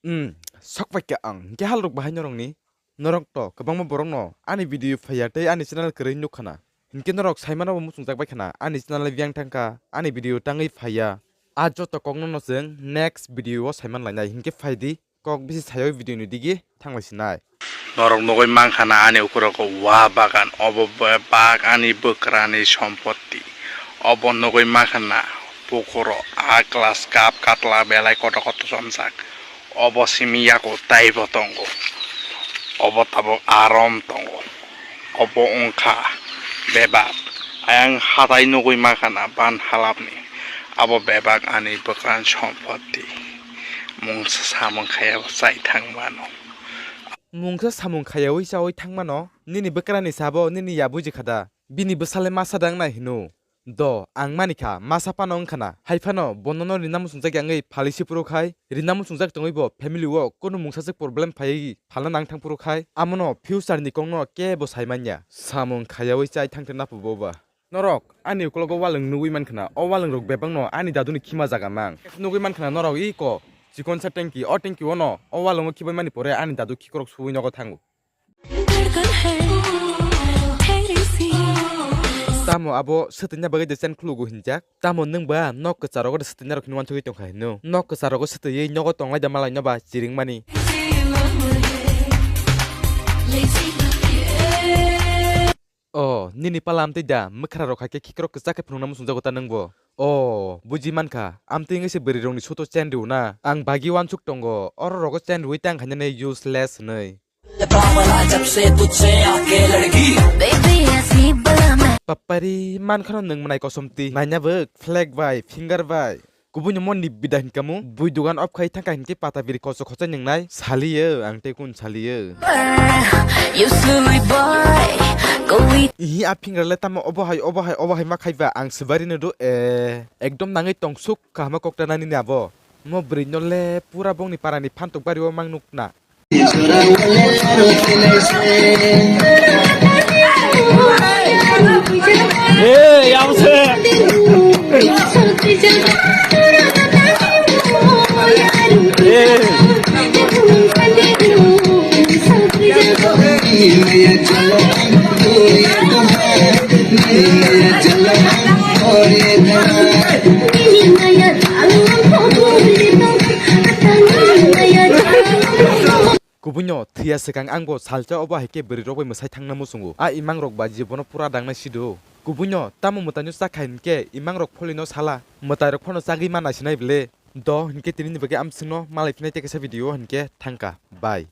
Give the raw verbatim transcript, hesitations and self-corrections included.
Hmm, sok pai kha ang. Hinkhe halrok bahai norokni? Norok to kwbangma borokno ani video phaiya tei ani channel kwrwi nuk khana. Hinkhe norok saimano bo muchungjak bai khana, ani channel biyang thangkha, ani video tangwi phaiya. A joto kokno no chwng next video o saiman lainai. Hinkhe phaidi, kok bisi sayo video ni digi thanglai sinai. Norok nugwi mankha na ani ukurok wa bagan, obo be-, bak ani bwkrani sompotti. Obo nugwi mankha na pukuro a glass cup katla belai kotor kotor chomjak. Obo simi yago taibo tongo. Obo tabuk arom tongo. Obo wngkha bebak. Ayang hatai nugwi mankha na ban halapni. Abo bebak ani bwkrani sompotti. Mungsa samung khaiya chai thang mano. Mungsa samung khaiyawi chawi thang mano? Nini bwkrani sabo nini ya buji kha da? Bini bwsale masa dang nai hino. Do, ang mani kha, masa phano wng khana. Hai phano, bono no rina muchungjak yangwi phalwi si phuru khai, rina muchungjak tongwi bo family o kunu mungsa se problem phaiwi phalna nang thang phuru khai, amono future ni kokno kebo sai manya. Samung khaiyawi chai thang te napu bo ba. Norok, ani uklogo walwng nugwi man khana, o walwng rok bebak no ani dadu ni khima jaga mang. Nugwi man khana norok iko, chikon sa tanki, o tanki o no, o walwng o khibai mani pore ani dadu khikrok suwi nogo thango. Tamo abo swtwina bagwi de chen khulugo hinjak? Tamo nwng ba nok kwcharo de swtwina rok hinwi wansugwi tongkha hinwi? Nok kwcharo swtwiwi nogo tonglai da malai no ba chiring mani. O, nini pala amtwi da, mwkhra rok hai khe khikrok kwchak khe phunukna muchungjago ta nwngbo? O, buji mankha, amtwi wngwi se bwrwi rokni suto chen rw na. Ang bagi wansuk tongo, oro rogo chen rwwi tang khainani useless hwnwi. Papari, mankhano nwng mwnai kosomtwi. Naina bwk, flag bai, finger bai. Kubui no moni bida hinkamu, bui dogan off khai thangkha hinkhe pata biri kochok kochai nwngnai. Saliyo, ang tei kun saliyo. Ihi a finger le tamo obo hai, obo hai, obo hai ma khaiba ang swbari no do, eh. Ekdom nangwi tongsuk kahama kokta nani ni abo. Mo bwrwi no le pura bongni parani phantok bari o mang nuk na. Kubui no thwiya swkang ang bo salsa obo hai khe bwrwi rok bai mwsai thangna muchungo. A imang rok ba jibono pura dangna sido. Kubui no tamo mwtai no chakha hinkhe imang rok pholi no sala mwtai rok phano chagwi ma naisinai bwle. Do hinkhe tini ni bagwi amswk no malai phinai tei kaisa video o hinkhe thangkha. Bye.